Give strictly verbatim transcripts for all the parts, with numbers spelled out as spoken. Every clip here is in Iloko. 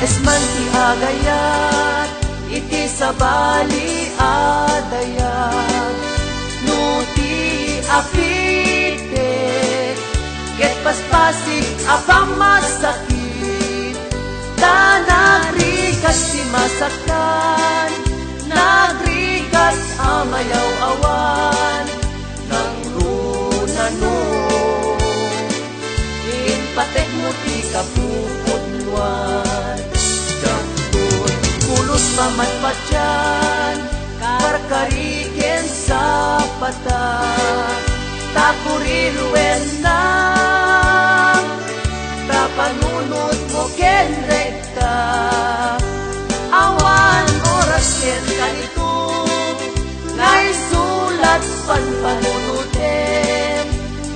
Esman ti agayat iti sabali a dayag, no ti apitek ket paspasig a pammasakit, ta nagrigat ti masaktan, nagrigat a mayaw-awan, nangrunano. Impatekmo ti kapupudnoan, dagdon pulos pamatpatian, karkari ken sapata, ta kuriruenna, ta panunotmo ken rekta, awan oras ken kanito, nga isulat panpanunotem,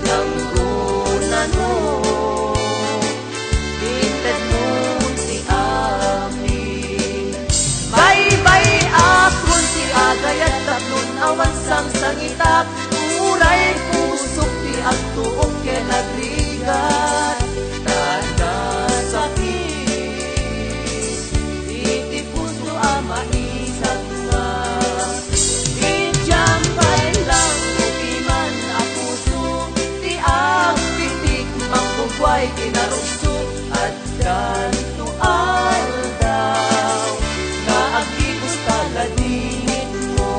nangrunano. Intedmo ti amin. Baybay-akon ti agayat tapnon awan sangsangitak, uray pusok ti agtuok ken agrigat, ta nasakit iti puso a maisagma. Idiam pay lang upiman a puso ti agpitik, mangguguay kinarugso, addanto aldaw nga agibus ta ladingitmo.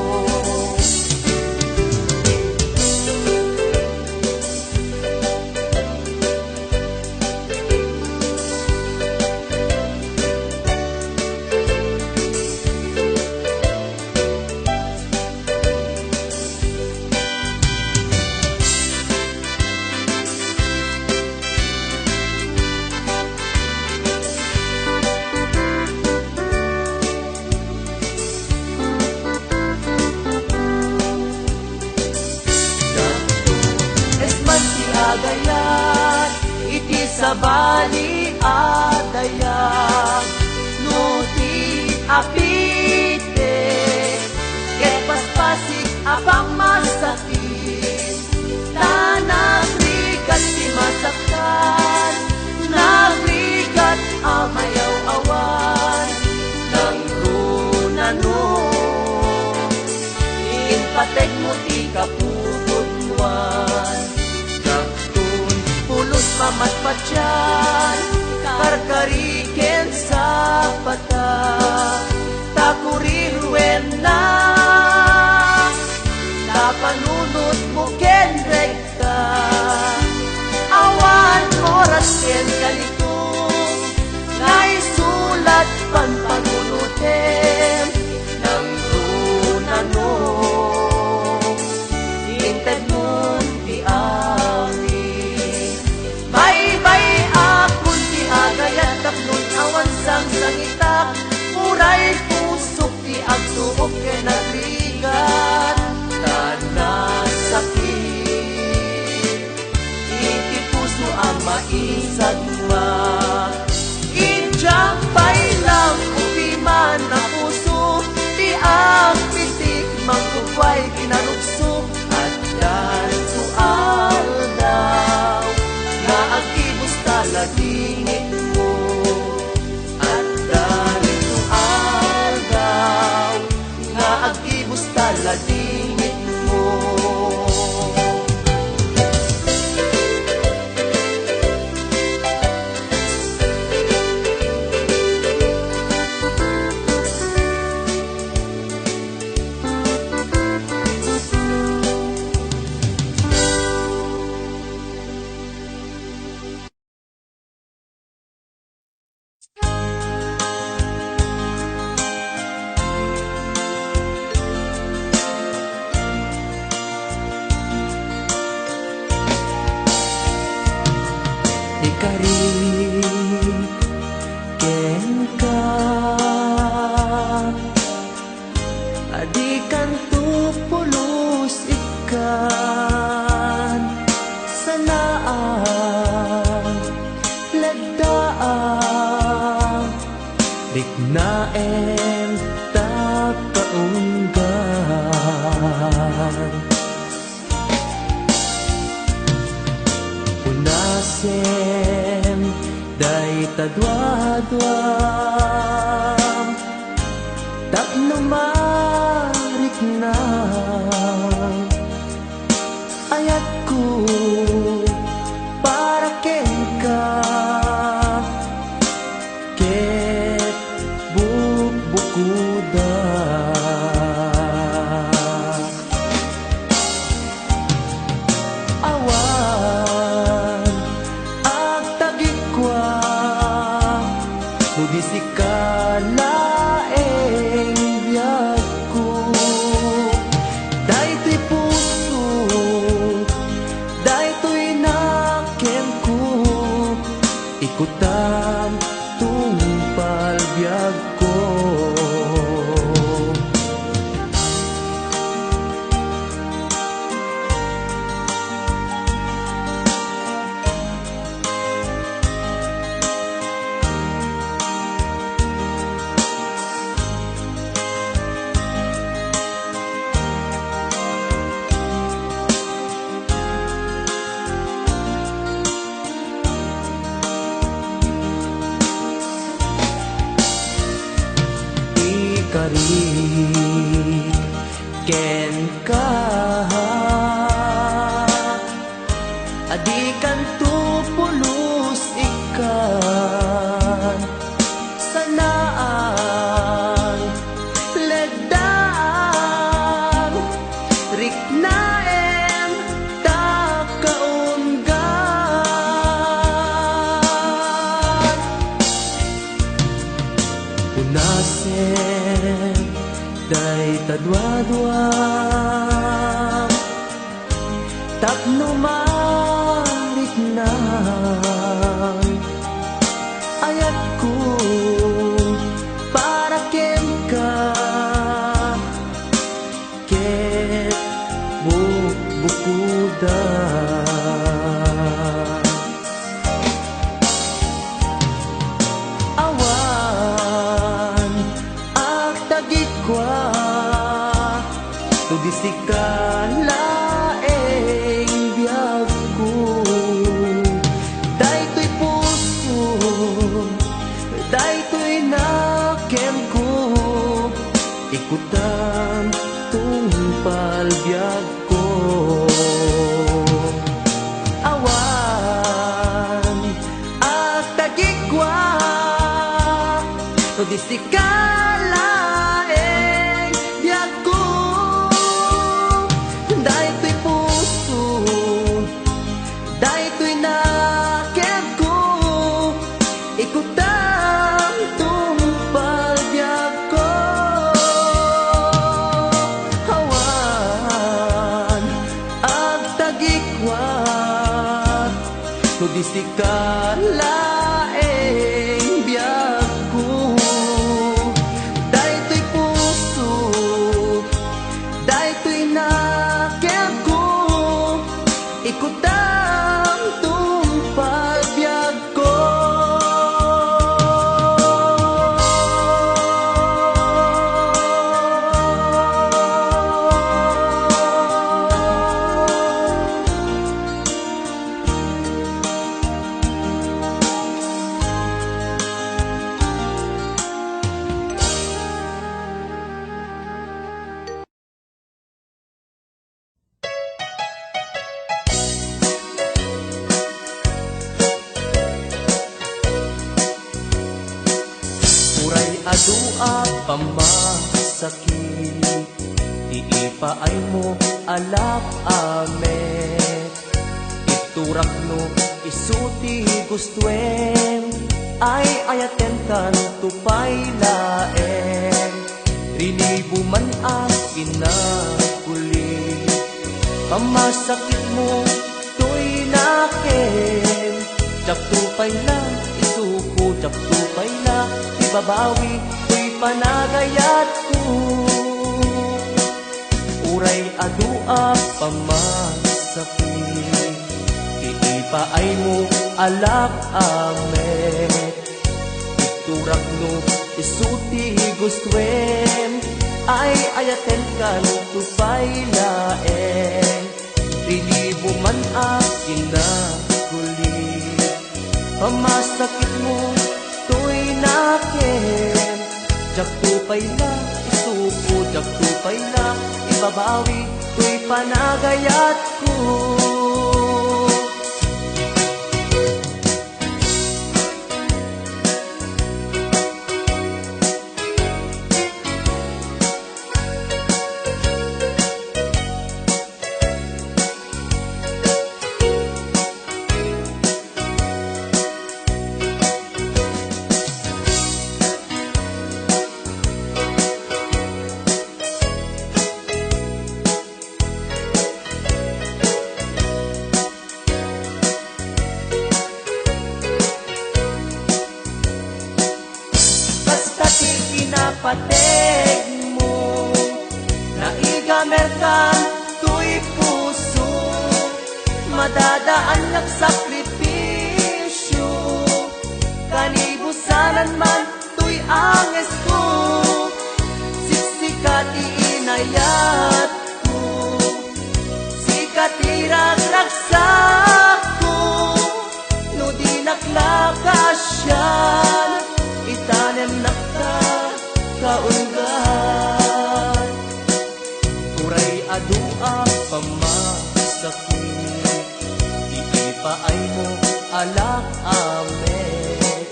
Esman ti agayat iti sabali a dayag, no ti apitek ket paspasig a pammasakit, ta nagrigat ti masaktan, nagrigat a mayaw-awan, nangrunano. Impatekmo ti kapupudnoan, dagdon pulos pamatpatian, karkari ken sapata, ta kuriruenna, ta panunotmo ken rekta, awan oras ken kanito, nga isulat panpanunotem, nangrunano. Intedmon ti amin. Baybay-akon ti agayat tapnon awan sangsangitak, uray pusok ti agtuok ken agrigat, ta nasakit iti puso a maisagma. Idiam pay lang upiman a puso ti agpitik, mangguguay kinarugso, addanto aldaw nga agibus ta ladingitmo. Addanto aldaw nga agibus ta ladingitmo. Ikari kenka. Adikanto pulos ikkan, sanaak, lagdaak, riknaem ta kaunggan. Unasem Dayta duaduam tapno marikna, ayatko para kenka, ket bukbukoda. Awan agtagikua, no di sika laeng biagko. Daytoy puso, daytoy nakenko, ikutam tungpal biagko. Ikarik kenka, a dikanto pulos ikkan, sanaang leddaang riknaem ta kaunggan. Unasem dayta duaduam tapno marikna, ayatko para kenka, ket bukbukoda. Awan agtagikua, no di sika laeng biagko. Daytoy puso, daytoy nakenko, ikutam tungpal biagko. Awan agtagikua, no di sika laeng biagko. Daytoy puso, daytoy nakenko, ikutam tungpal biagko. Awan agtagikua, no di sika laeng biagko. Daytoy puso, daytoy nakenko, ikutam tungpal biagko. Uray adu a pammasakit, ti ipaaymo a lak-amek. Iturakno isu ti gustoem, ay-ayatenkanto pay laeng. Rinibo man a kinakuli, pammasakitmo toy nakem. Diakto pay la isuko, diakto pay la ibabawi toy panagayatko. Uray adu a pammasakit, ti ipaaymo a lak-amek. Iturakno isu ti gustoem, ay-ayatenkanto pay laeng. Rinibo man a kinakuli, Pamasakitmo toy nakem, diakto pay la isuko, diakto pay la ibabawi toy panagayatko. Basta ti kinapategmo, naigamerkan toy puso, madadaannak sakripisio, kanibusanan man toy angesko, siksika ti inayatko, sika ti ragragsakko. No dinak la kasian, itanemnak ta kaunggan. Uray adu a pamasakit, ipaaymo a lak-amek.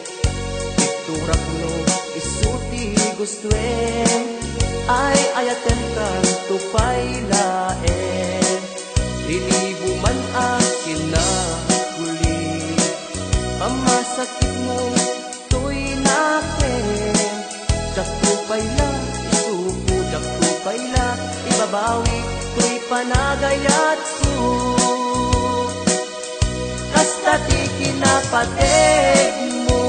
Iturak no isu ti gustuen, ay-ayatenkanto pay laeng. Rinibo man a kinakuli, pamasakitmo toy nakem. Diakto pay la isuko, diakto pay la ibabawi toy panagayatko. Kasta ti kinapategmo,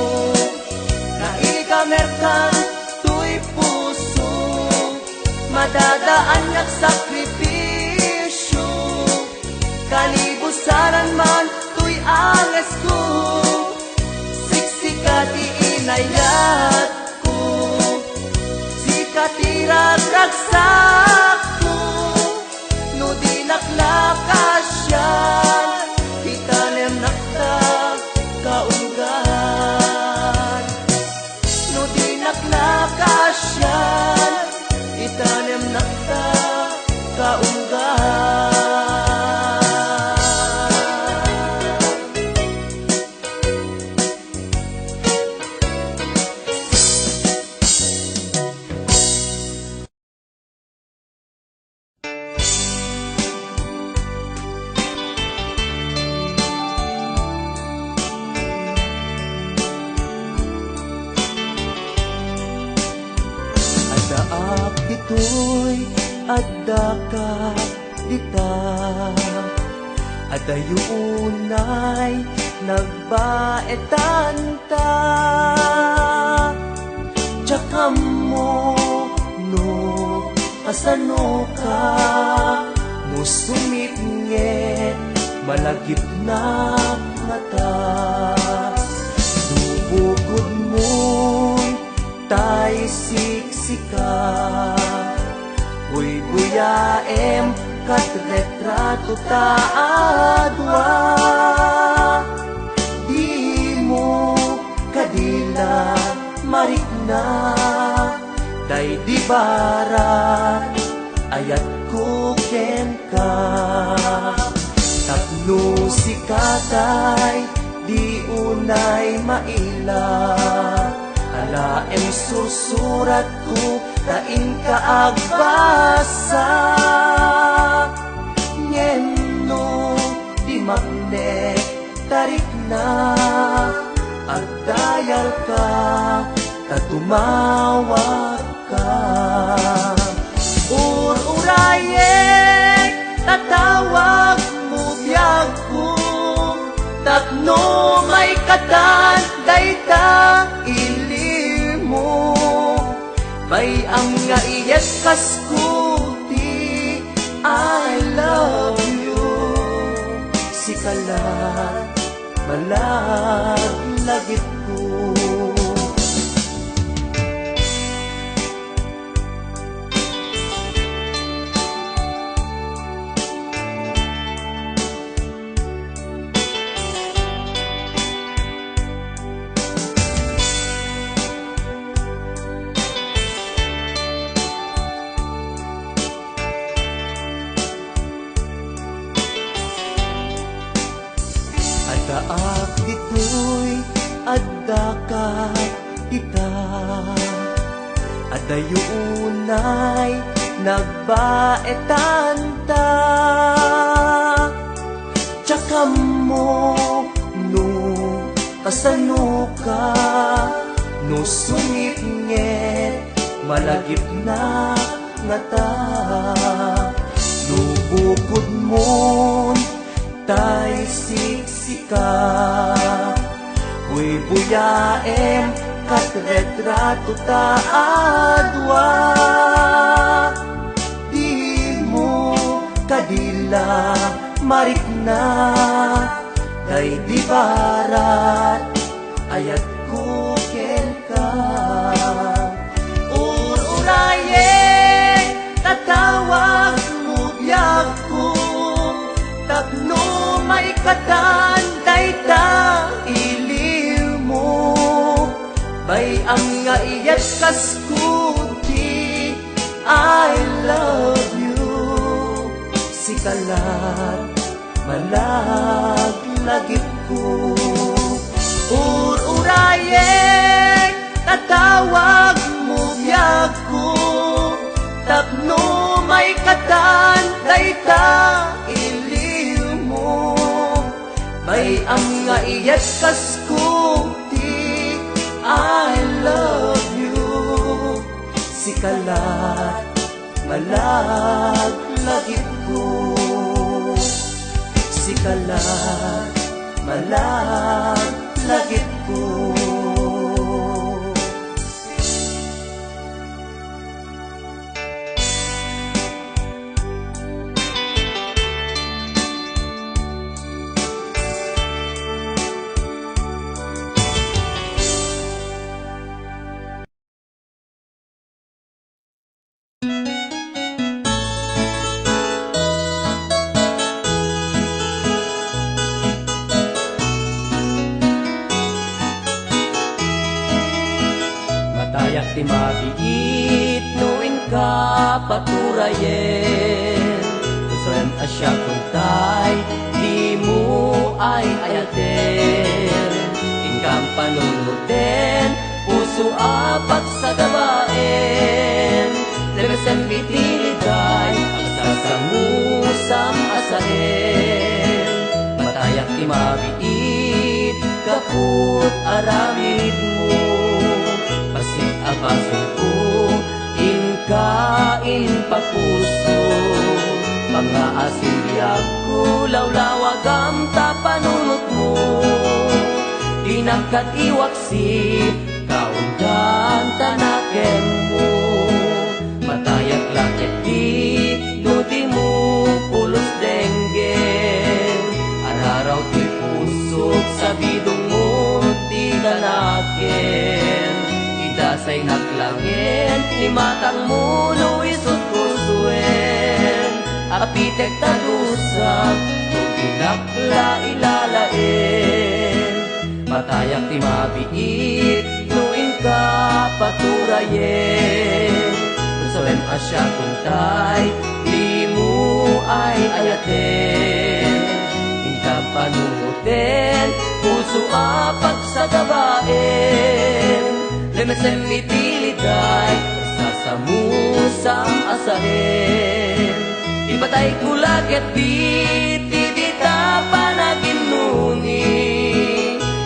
naigamerkan toy puso, madadaannak sakripisio, kanibusanan man toy angesko, siksika ti inayatko, sika ti ragragsakko. No dinak la kasian, itanemnak ta kaunggan. No dinak la kasian, itanemnak ta kaunggan. Addaak ditoy, addaka dita. Adayo unay nagbaetanta. Diak ammo no kasanoka, no sumipnget malagipnak ngata. No bukodmoy tay siksika, buybuyaem ket retrato ta a dua. Dimo kadi la marikna daydi barat, ayatko kenka. Tapno sika tay di unay maila, alaem sursuratko ta inka agbasa. Ngem no di maknek ta rikna, agdayalka ta tumawagka. Ur-urayek ta tawagmo biagko, tapno maikatan dayta ilimo. Bayam nga iyekkasko ti I love you. Sika la, malaglagipko. ita, adayo unay nagbaetanta. Diak ammo no kasanoka, no sungitnget malagipnak ngata. No bukodmon tay siksika, buybuyaem ket retrato ta a dua. Dimo kadi la marikna, daydi barat ayatko kenka. Ururayek, tatawagmo biagko, tapno maikatan dayta iliwmo. Bay-am nga iyat kas kudi, I love you. Sika la malaglagipko. Ururayek, tatawagmo biagko, tapno maikatan dayta iliwmo. Bay-am nga iyat kas kudi, I love you. Sika la malaglagipko. Sika la malaglagipko. Matayak ti mabiit no inka paturayen. Usurem a siak untay dimo ay-ayaten. Inkam panunoten, puso a pagsagabaen. Lebesem iti liday, agsasamusam a saem. Matayak ti mabiit, kaput aramidmo. Bassit a basolko, inka impapuso. Pangngaasim biagko, lawlawagam ta panunotmo. Dinak ket iwaksi, kauntan ta nakenmo. Matayak la ketdi no dimo pulos denggen. Araraw ti pusok, sabidongmo ti kanaken. Idasaynak laeng ti matangmo no isut' pusoen. Apitek ta dusak no dinak la ilalaen. Matayak ti mabiit no inka paturayen. Usurem a siak untay dimo ay-ayaten. Inkam panunoten, puso a pagsagabaen. Lebesem iti liday, sasamusam a saem. Ipatayko la ketdi ti dita panaginnuni.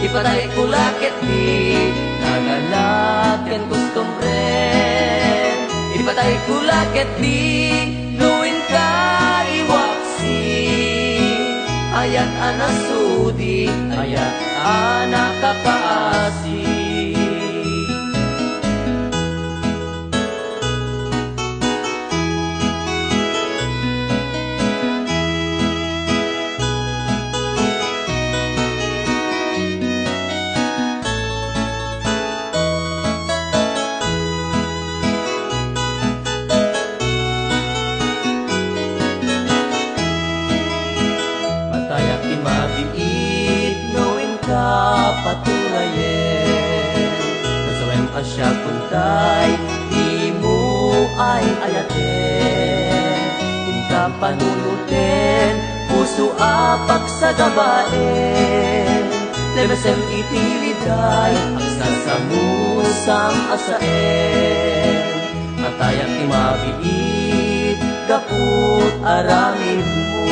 Ipatayko la ketdi nagana ken kostumbre. Ipatayko la ketdi no inka iwaksi. Ayat a nasudi, ayat a nakapaasi. Matayak ti mabiit no inka paturayen. Usurem a siak untay dimo ay-ayaten. Inkam panunoten, puso a pagsagabaen. Temesem iti liday, agsasamusam a saem. Matayak ti mabiit, gaput aramidmo.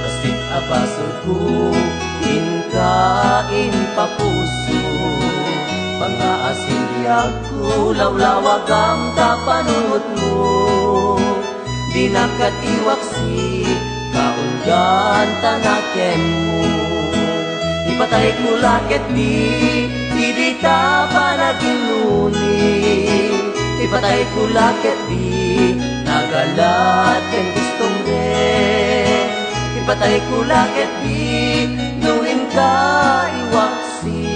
Bassit a basolko, inka impapuso. Pangaasin biagko, lawlawagam ta panunotmo. Dinak ket iwaksi, kaunggan ta nakemmo. Ipatayko la ketdi, ti dita panaginuni. Ipatayko la ketdi, nagalat ken gustom. Ipatayko la ketdi, no inka iwaksi.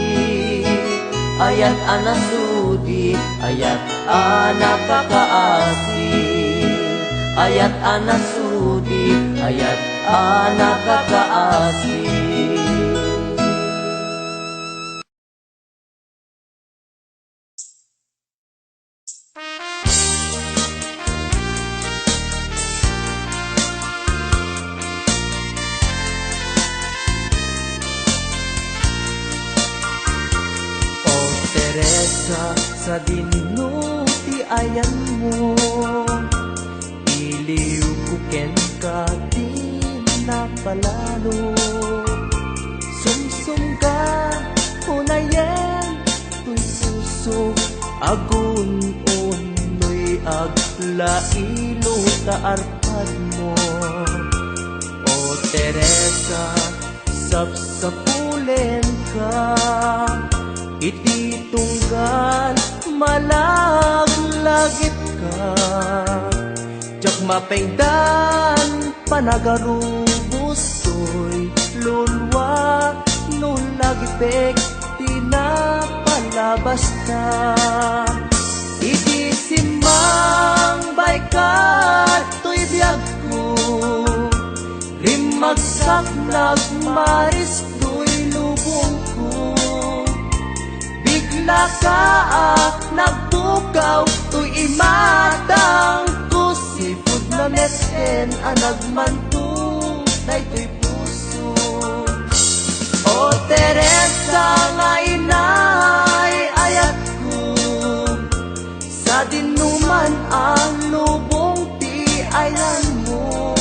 Ayat a nasudi, ayat a nakakaasi. Ayat a nasudi, ayat a nakakaasi. O Teresa, sadinno ti ayanmo. Iliwko kenka ti napalalo. Sumsumga, unayen, toy puso, agun-un, noy aglailo ta arpadmo. O Teresa, sapsapulenka, iti tunggal malaglagitka. Diak mapengdan panagarubos toy lulua no lagipek ti napalabasta. Idi simmangbayka toy biagko, limmagsak nagmaris toy lubongko. Biglaka a nagbukaw toy imatangko, sipud na metten a nagmanto daytoy puso. O Teresa nga inay ayatko, sadinoman a lubong ti ayanmo.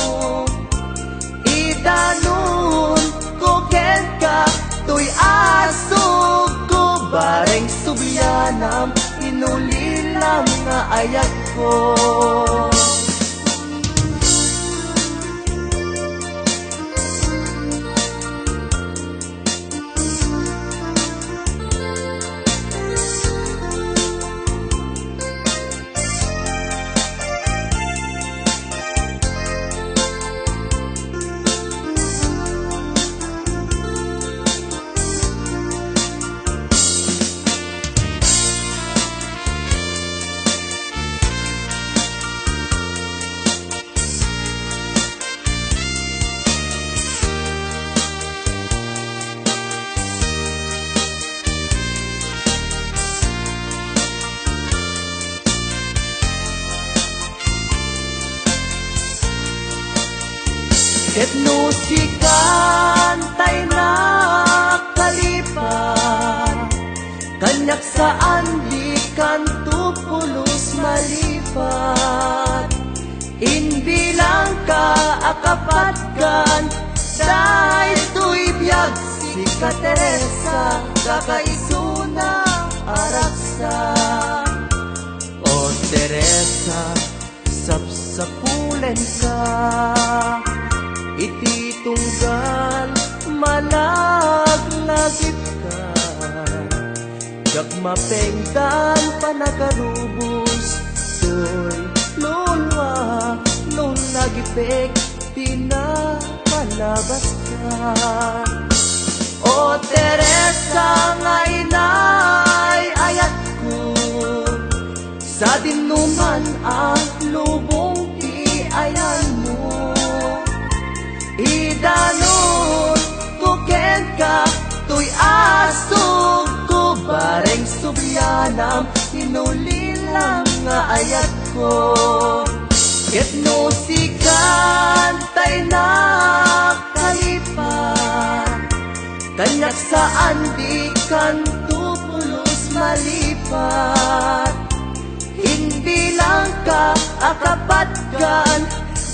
Idanonko kenka toy asugko, bareng sublianam, inulilam nga ayatko. Ket no sikan tay nakalipat, kaniak saan dikanto pulos malipat. Imbilangka a kapatgan daytoy biag, sika Teresa, kakaisuna a ragsak. O Teresa, sapsapulenka iti tunggal malaglagitka. Diak mapengdan panagarubos toy lulua no lagipek ti napalabaska. O Teresa nga inay ayatko, sadinoman a lubong ti ayanmo. Idanonko kenka toy asugko, bareng sublianam, inulilam nga ayatko. Ket no sikan tay nakalipat, Kaniak saan dikanto pulos malipat. Imbilangka a kapatgan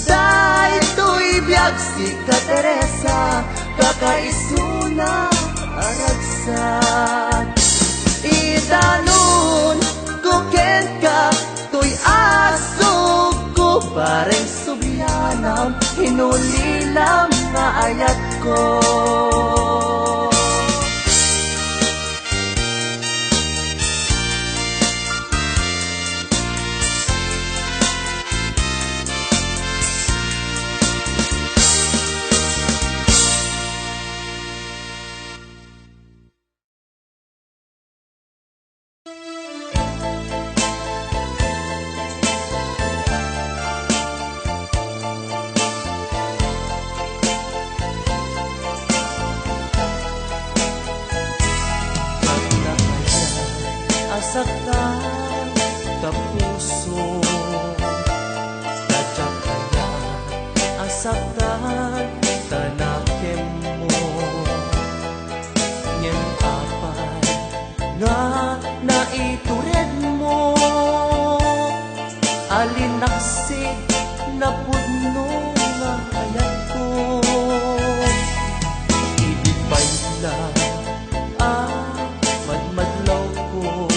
daytoy biag, sika Teresa, kakaisuna a ragsak. Idanonko kenka toy asugko, bareng sublianam, hinulilam nga ayatko. Asaktan ta puso, ta diak aya asaktan ta nakemmo. Ngem apay nga naituredmo a linaksid napudno nga ayatko. Idi pay la a madmadlawko,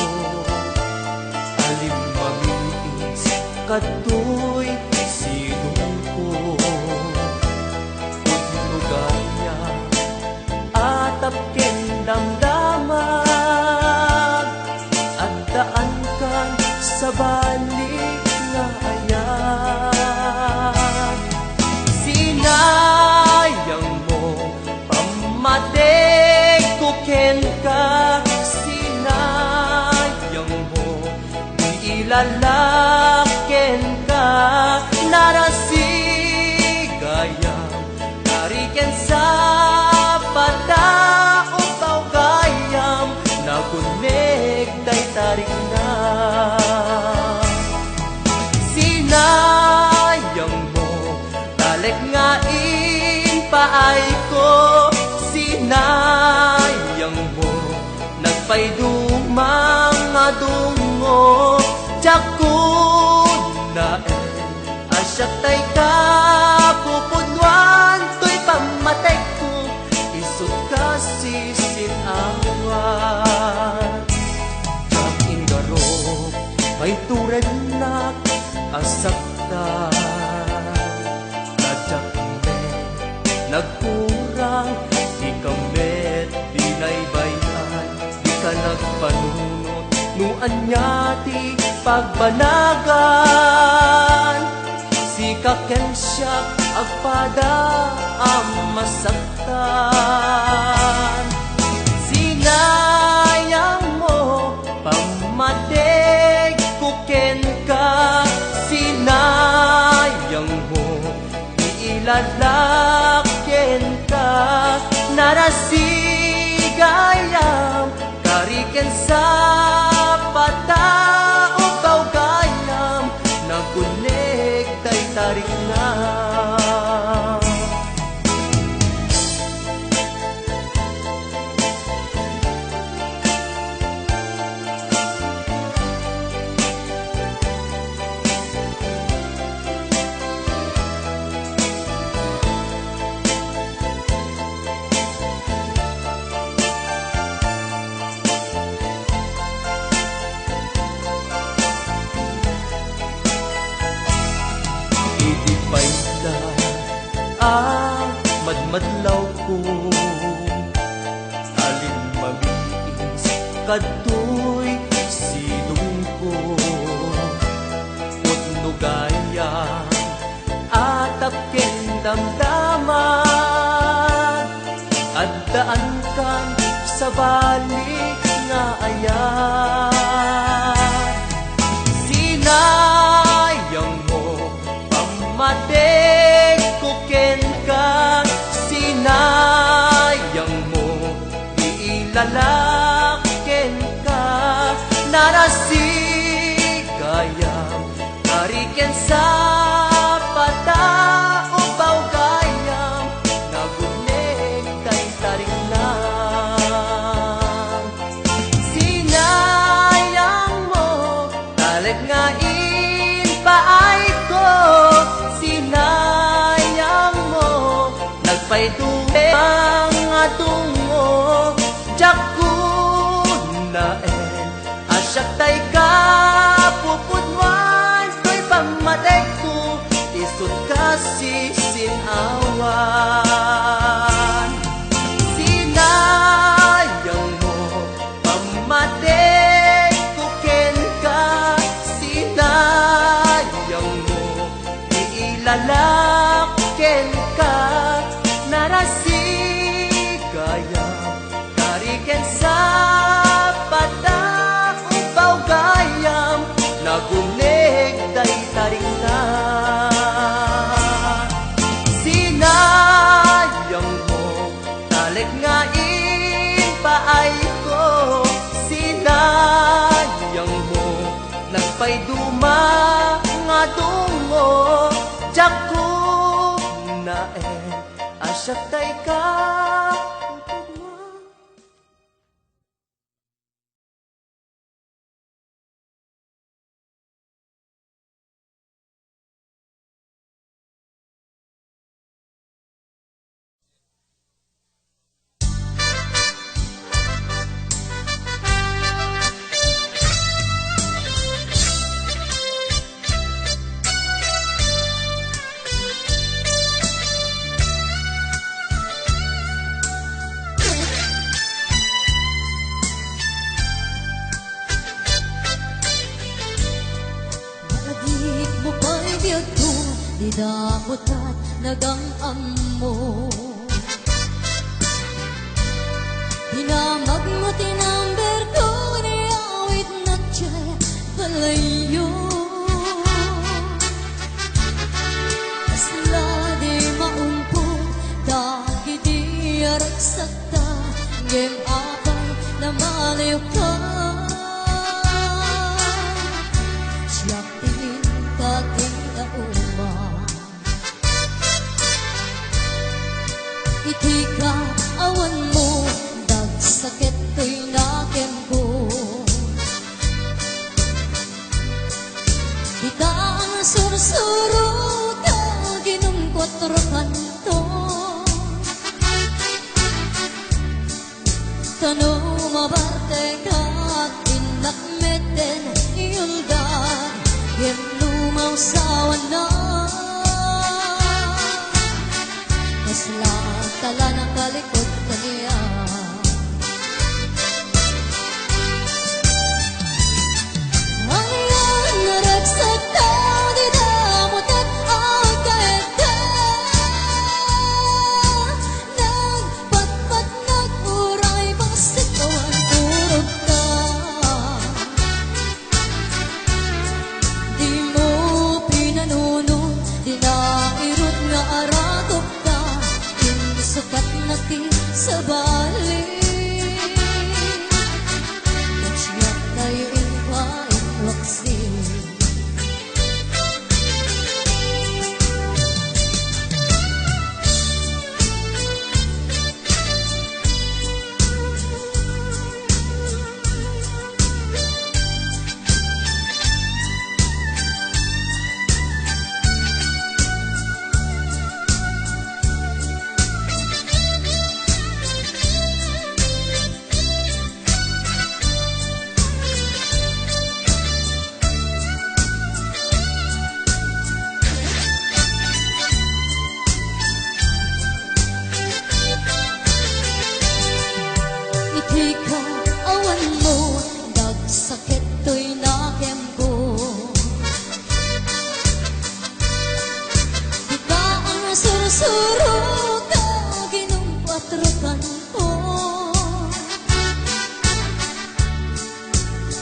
alimmamiis kadtoy sidongko. Pudno gayam, atap ken damdamag, addaankan sabali nga ayat. Sinayangmo pammategko kenka, sinayangmo di ilalak kenka, narasig gayam, tariken sa pata, ubaw gayam, naguneg tay tarikna. Sinayangmo, talek nga impaayko, sinayangmo, nagpaydumang a dungo, diak kunaen a siak tay kapupudnoan toy pammategko, isut' kas sisin-awat. Diak ingarup, maiturednak a saktan. Diak met nagkurang, dika met binaybay-an, dika nagpanunot no ania ti pagbanagan. Sika ken siak agpada a masaktan. Sinayangmo pammategko kenka, sinayangmo di ilalak kenka, narasig gayam, tariken sa pata, ubaw gayam, naguneg tay tarikna. Idi pay la a madmadlawko, alimmamiis kadtoy sidongko. Pudno gayam, atap ken damdamag, addaankan sabali nga ayat. Sinayangmo pammategko kenka, sinayangmo di ilalak kenka, narasig gayam, tariken sa pata, ubaw gayam, naguneg tay tarikna. Aen a siak tay kapupudnoan, toy pammatekko, isun kasisinawan. Sinayangmo pammatekko kenka, sinayangmo ti ilalak kenka, narasi gayam. Kari ken sapata, upaw gayam, naguneg dayta rikna. Sinayangmo, talek nga impaayko, sinayangmo, nagpayduma nga dungo, diak kunnaen a siak tay kapupudnoan. Maadikmo pay biagko, dida putat nagang-ammo. Dinamagmo ti number ko, ni awit na chat balayyo. Kasla di maumpot dagiti aragsakta, ngem apay namaliwka. Siak ti inka ti dauma. Iti kaawanmo, dagsaket toy nakemko. Ita nga sursuro ka, ginungko a trokanto. Tano mabartekak, innak metten iuldag, ngem no mausawannak, kasla tala nakalikot kaniak. Ayan, naragsak ta, dida mutek agkaedda. Nagpatpatnak uray bassit awan turogka. Dimo pinanunot, dina irut nga arakopta. Insukatna ti sabali. Siak tay impainwaksi. Iti kaawanmo, dagsaket toy nakemko. Dita a sursuro ka, ginungko a trokanko.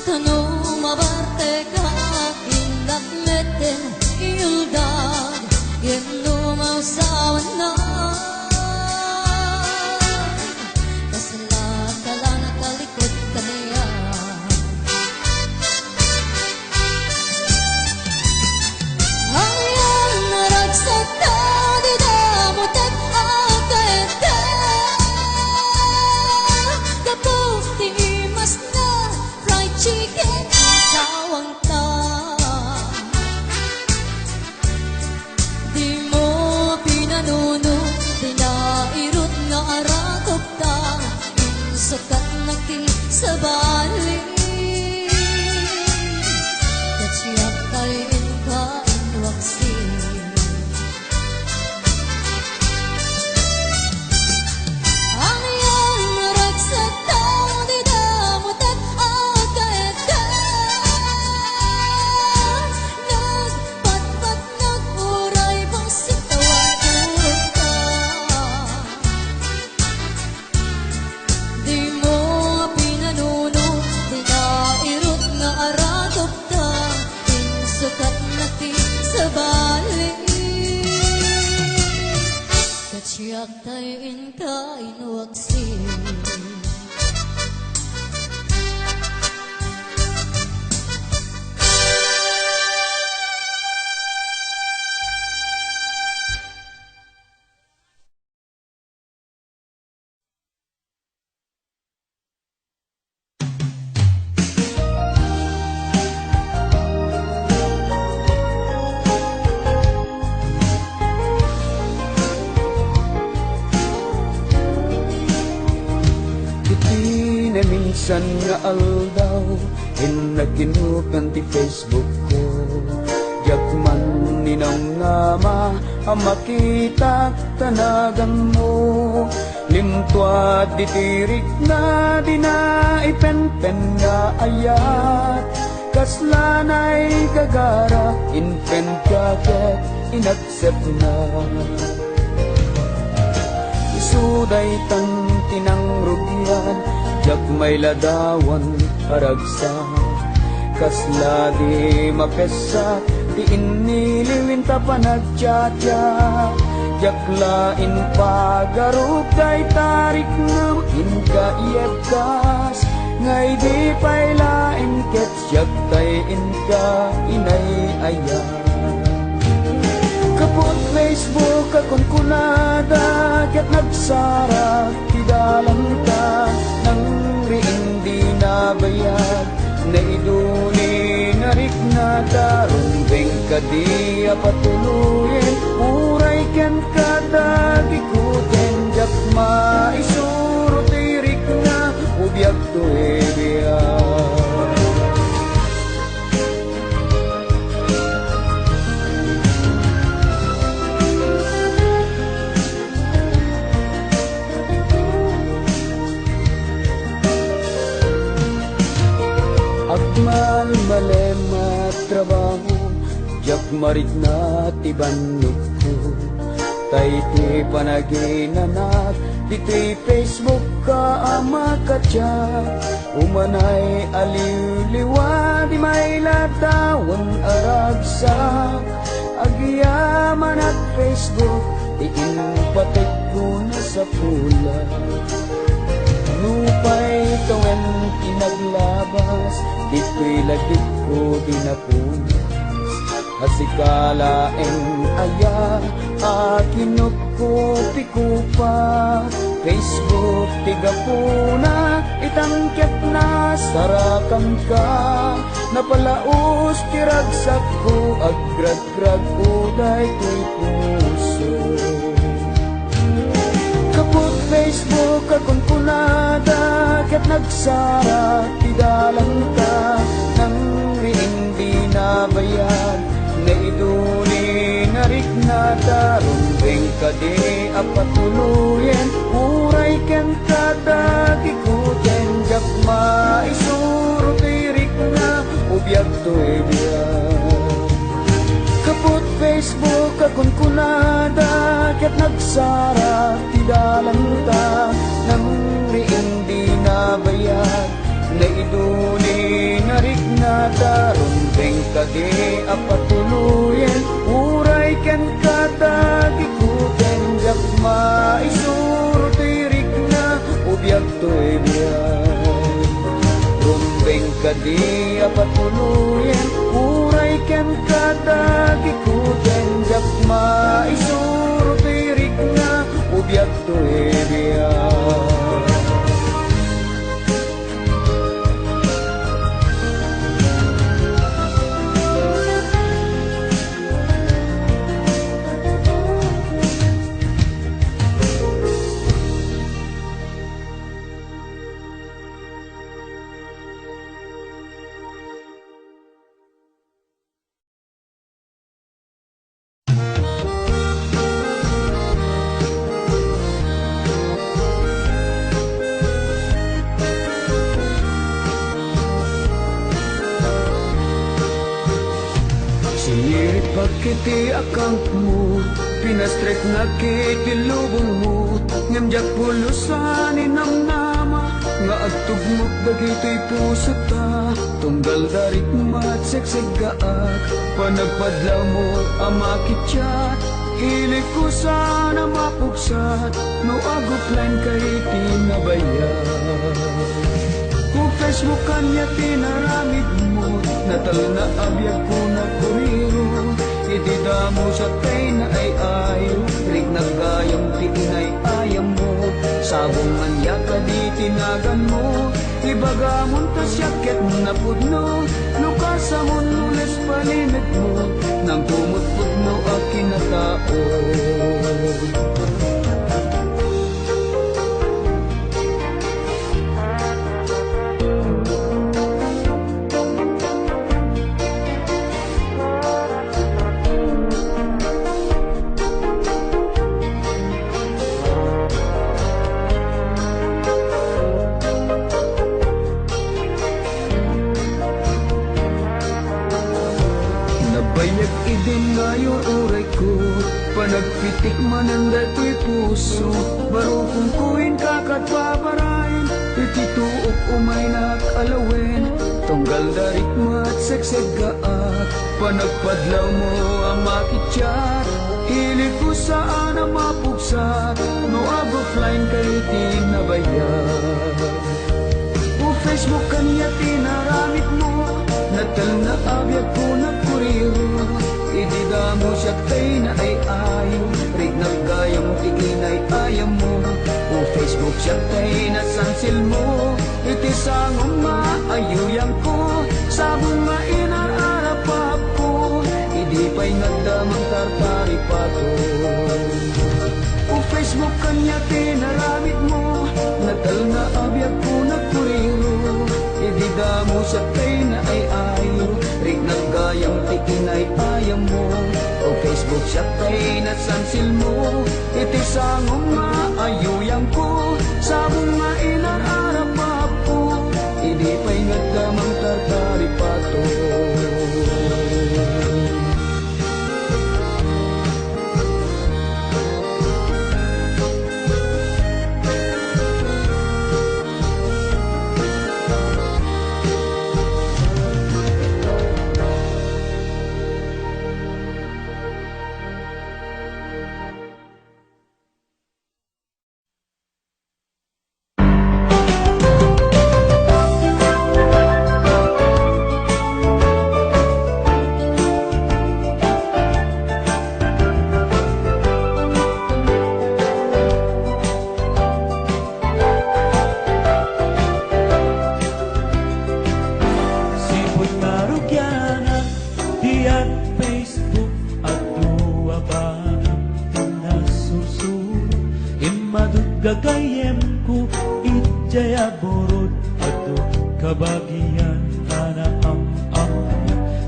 Tano mabartekak, innak metten iuldag, ngem no mausawannak, kasla tala nakalikot kaniak. Ayan, naragsak ta, dida mutek agkaedda. Gapu ti imasna, fried chicken, sawang ta. Tay inka inwaksi. Iti naminsan nga aldaw, innak kinukkan ti Facebook ko. Diak man ninamnama a makitak ta naganmo. Limtuad ditoy rikna, dina ipenpen nga ayat. Kasla naigagara, in-friend ka ket in-accept na. Isu daytan ti nangrugian, diak mailadawan a ragsak. Kasla di mapessa ti inniliw inta panagchatchat. Diak la impagarup dayta riknam, inka iyebkas nga idi pay laeng ket siak tay inka inay-ayat. Kaput Facebook a kunkunada ket nagsara ti dalanta, nangriing di nabayag, naiduli nga riknata, rumbeng kadi a patuloyen, uray kenka dagikutem, diak maisuro ti rikna, ubiag toy biag. Agmalmalem a trabaho, diak marikna ti bannogko. Tay ti panaginanak ditoy Facebook ka a makachat. Umanay a liwliwa di mailadawan a ragsak. Agyamanak Facebook ti impatikko nasapula. Nupay tawen ti naglabas, ditoy lagipko di napunas. A sika laeng aya a kinupkupiko pa Facebook ti gapuna, itangketna sarakanka. Napalaus ti ragsakko, agragragko daytoy puso. Kaput Facebook a kunkunada ket nagsara ti dalanta, nangriing di nabayag, naiduli nga riknata, rumbeng kadi a patuloyen, uray kenka dagikutem, diak maisuro ti rikna, ubiag toy biag. Kaput Facebook a kunkunada ket nagsara ti dalanta, nangriing di nabayag, naiduli nga riknata, rumbeng kadi a patuloyen, uray kenka dagikutem, diak maisuro ti rikna, ubiag toy biag. Rumbeng kadi a patuloyen, uray kenka dagikutem, diak maisuro ti rikna, ubiag toy biag. Siniripag iti account mo, pinastreknak iti lubong mo, ngem diak pulos a ninamnama nga agtugmok dagitoy pusota. Tunggal da rikmat sekseggaak, panagpadlaw mo a makichat, Ilikko saan a mapugsat no ag-offline ka iti nabayag. Kung Facebook kaniak ti inaramidmo, natalna a biagko, nakuriro. Idi damo siak tay naay-ayo, riknak gayam ti inay-ayammo. Sabong ania kadi ti naganmo, ibagamon ta siak ket napudno. No kasamon, no les palimekmo, nangkumutputno a kinatao. Nabayag idin nga ayo urayko, panagpitik manen daytoy puso. Barukongko inka ket babaraen, iti tuok umaynak a lawen. Tunggal darik met segseggaak, panagpadlawmo a makichat. Ilikko saan a mapugsat no ag-offline ka iti nabayag. O Facebook kaniak ti inaramidmo, natalna a biagko, nakuriro. Idi damo siak tay naay-ayo, riknak gayam ti inay-ayammo. O Facebook, siak tay nasansilmo, iti sangom nga ayuyangko. Sabong nga inar-arapapko, idi pay nga adda mangtartaripato. O Facebook, kaniak ti inaramidmo, natalna a biagko, nakuriro. Idi damo siak tay naay-ayo, riknak gayam ti inay-ayammo. O Facebook, siak tay nasansilmo, iti sangom nga ayuyangko. Sabong nga inar-arapapko, idi pay nga adda mangtartaripato. Sipud nga rugianak, diak Facebook, adu a banag ti nasursuro. Immadut gagayyemko idiay aburod, adu kabagian a naam-ammo.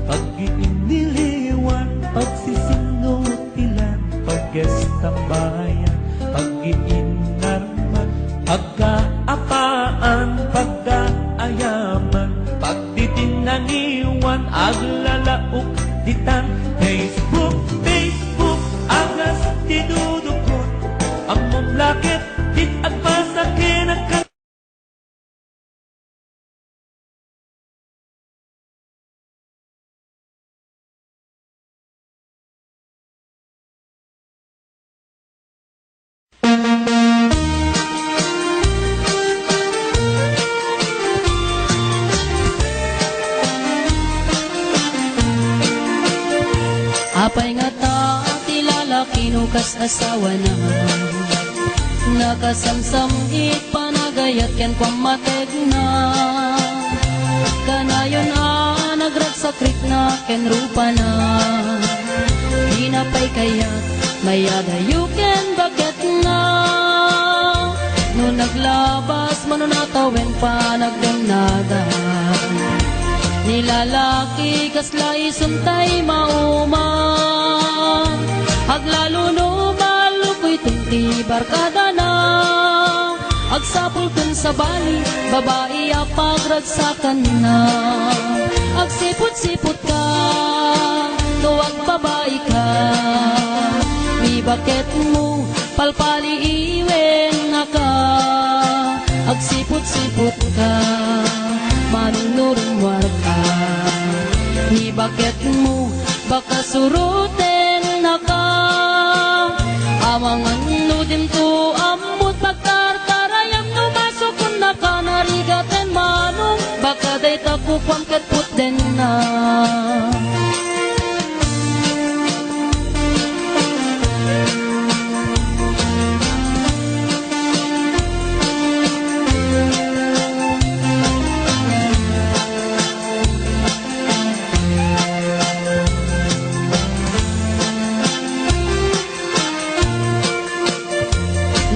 Pag-iinniliwan, pagsisinno ti lan, pag-estambayan, pag-iinnarmat, pagkaapaan, pagkaayaman, pagdidinangiwan, aglalaok ditan. Facebook, Facebook, agas ti dudukot, ammom la ket di't agpasa ken agka- Apay ngata ti lalaki no kas asawana? Nakasamsam-it panagayat ken pammategna. Kanayon a nagragsak rikna ken rupana. Dina pay kayat mayadayo ken baketna. No naglabas, mano natawen panagdemnagan. Ni lalaki kasla isun tay mauma. Aglalo no balukuyton ti barkadana. Agsapul ken sabali, babai a pagragsakanna. Agsiput-siputka, no agbabaika, ni baketmo, palpaliiwennaka. Agsiput-siputka, manunurumwarka, ni baketmo, baka surutennaka. Amangan no dimto ammot pagtartarayam, no masukonnak a narigaten manong, baka dayta kukuam ket putdenna.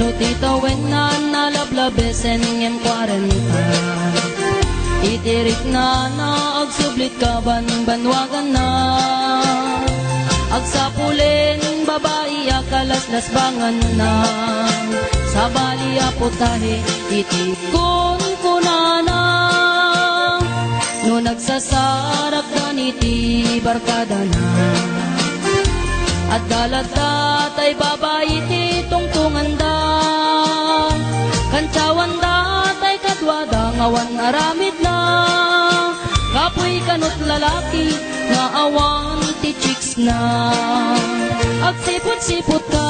No ti tawenna, nalablabesen ngem kuarenta. Iti riknana, agsublit kabanbanwaganna. Agsapulen babai a kalaslasbanganna. Sabali a putahe iti kunkunana. No nagsasarakdan iti barkadana, adda latta tay babai ti tungtunganda. Kantiawanda tay kaduada nga awan aramidna. Kapuy kanut lalaki nga awan ti chicks na. Agsiputsiputka,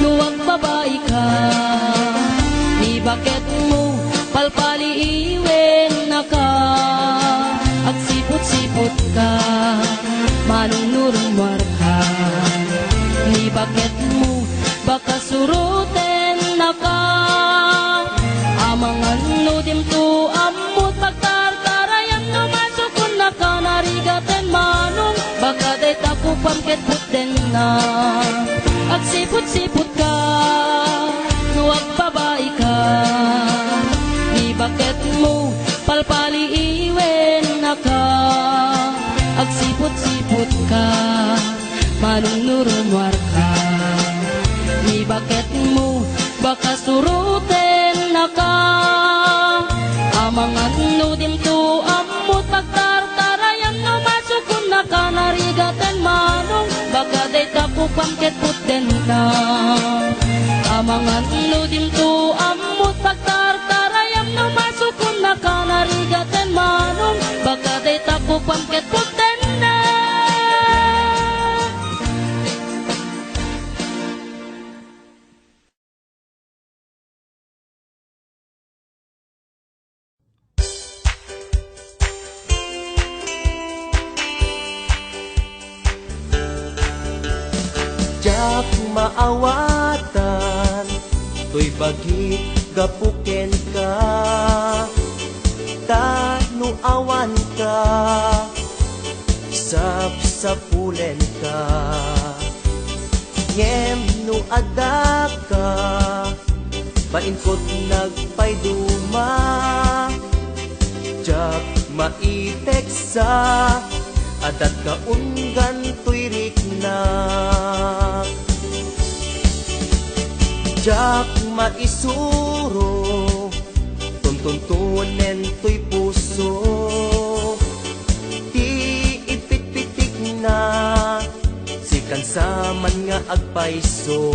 no agbabaika, ni baketmo, palpaliiwennaka. Agsiputsiputka, manunurmuarka, ni baketmo, baka surotennaka. Amangan no dimto ammot pagtartarayam, no masukonnak a narigaten manong, baka dayta kukuam ket putdenna. Agsiputsiputka, no agbabaika, ni baketmo, palpaliiwennaka. Agsiputsiputka, manunurmuarka, ni baketmo, baka surotennaka. Amangan no dimto ammot pagtartarayam, no masukonnak a narigaten manong, baka dayta kukuam ket putdenna. Amangan no dimto ammot pagtartarayam, no masukonnak a narigaten manong, baka dayta kukuam ket putdenna. Diak maawatan toy bagik gapu kenka, ta no awanka, sapsapulenka. Ngem no addaka, bainkot nagpayduma. Diak maiteksa, addatka unggan toy riknak. Diak maisuro, tuntuntunen toy puso. Ti ipitpitikna, sikan sa man nga agpayso.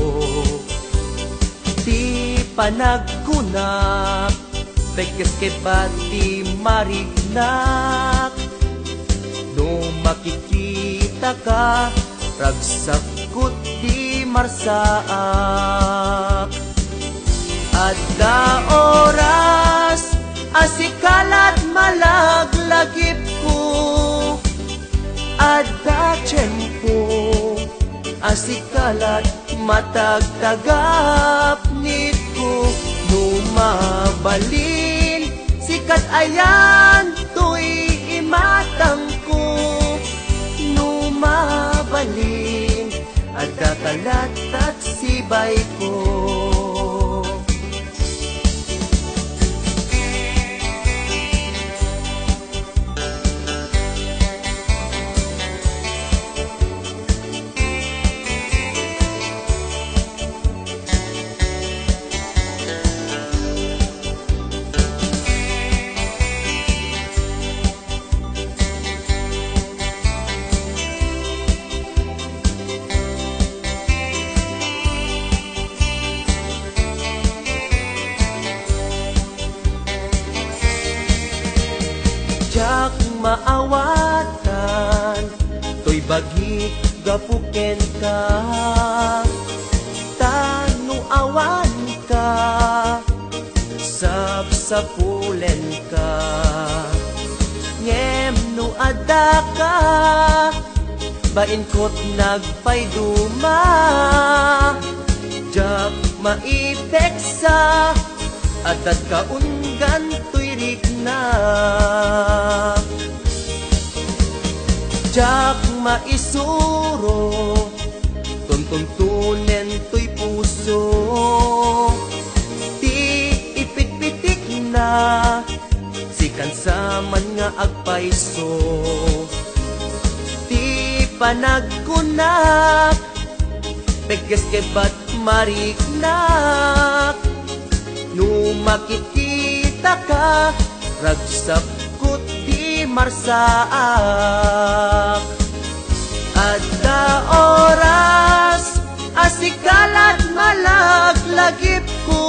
Ti panagkunak, pagkeskeba ti mariknak. No makikitaka, ragsakko ti marsaak. Adda oras a sika lat malaglagipko. Adda tiempo a sika lat matagtagapnitko. No mabalin, sikat ayan toy imatangko. No mabalin, adda ka lat taksibayko. Diak maawatan toy bagik gapu kenka. Awanka, sapsapulenka, ngem no addaka, bainkot nagpayduma. Diak maipeksa, adda kaunggan toy rikna. Diak maisuro, tuntuntunen toy puso. Ti ipitpitikna, sikan saman nga agpayso. Ti panagkunak, pegges kebat mariknak. No makitkitaka, ragsapko ti marsaak. Adda oras a sika lat malaglagipko.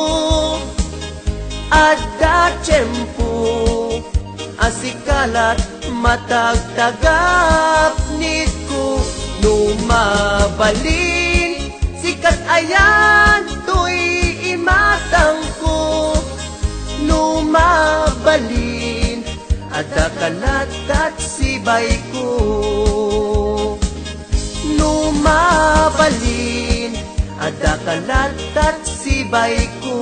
Adda tiempo a sika lat matagtagapnitko. No mabalin, sikat ayan toy imatangko. No mabalin, adda ka lat tat sibayko. No mabalin, adda ka lat tat sibayko.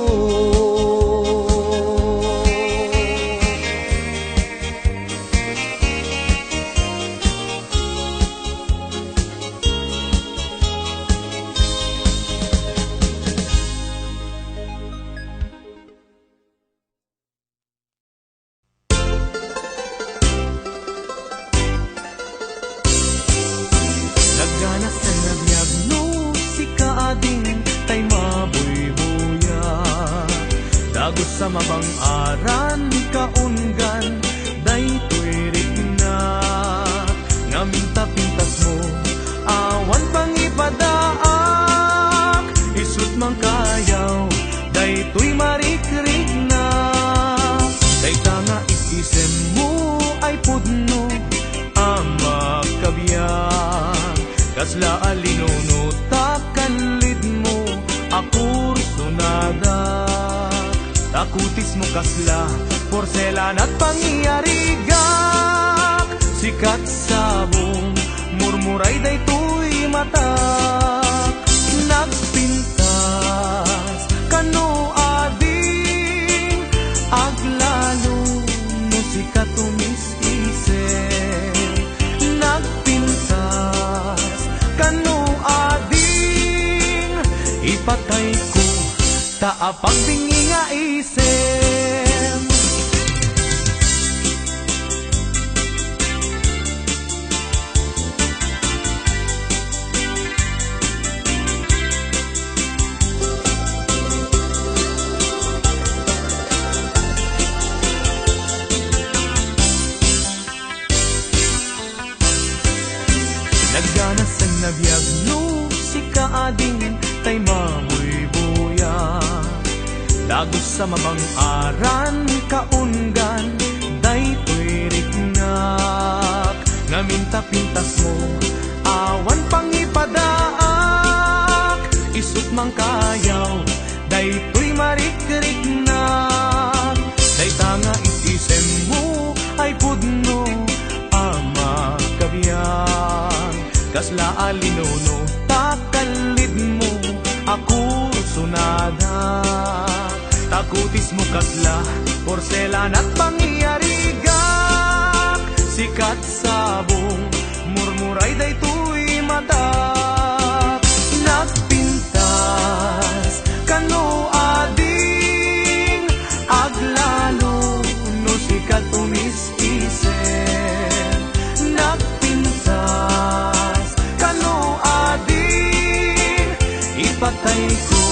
Nagganas ken nabiag no sika ading tay mabuybuya. Dagus a mabang-aran kaunggan daytoy rikna. Ngamin ta pintasmo, awan pangipadaak, isut' mangkayaw daytoy marikrikna. Dayta nga is-isemmo ay pudno a makabiag, kasla a linuno ta kallidmo a kursunada. Ta kutismo kasla porselanat pangyarigak, sikat sabong murmuray daytoy matak. Nagpintas kano ading aglalo no sika tumis-isem. Nagpintas kano ading ipatayko ta apagbingi nga isem. Nagganas a nabiag no sika ading tay mabuybuya. Dagus a mabang-aran kaunggan daytoy riknak. Ngamin ta pintasmo, awan pangipadaak, isut' mangkayaw daytoy marikriknak. Dayta nga is-isemmo ay pudno a makabiag, kasla a linuno ta kallidmo a kursunada. Ta kutismo kasla porselanat pangyarigak, sikat sabong murmuray daytoy matak. Nagpintas kano ading aglalo no sika tumis-isem. Nagpintas kano ading ipatayko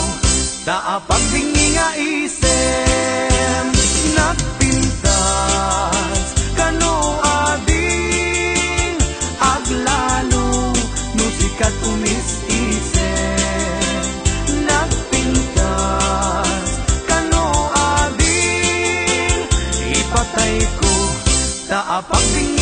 ta apagbingi nga isem. Nagpintas kano ading aglalo no sika tumis-isem. Nagpintas kano ading ipatayko ta apagbingi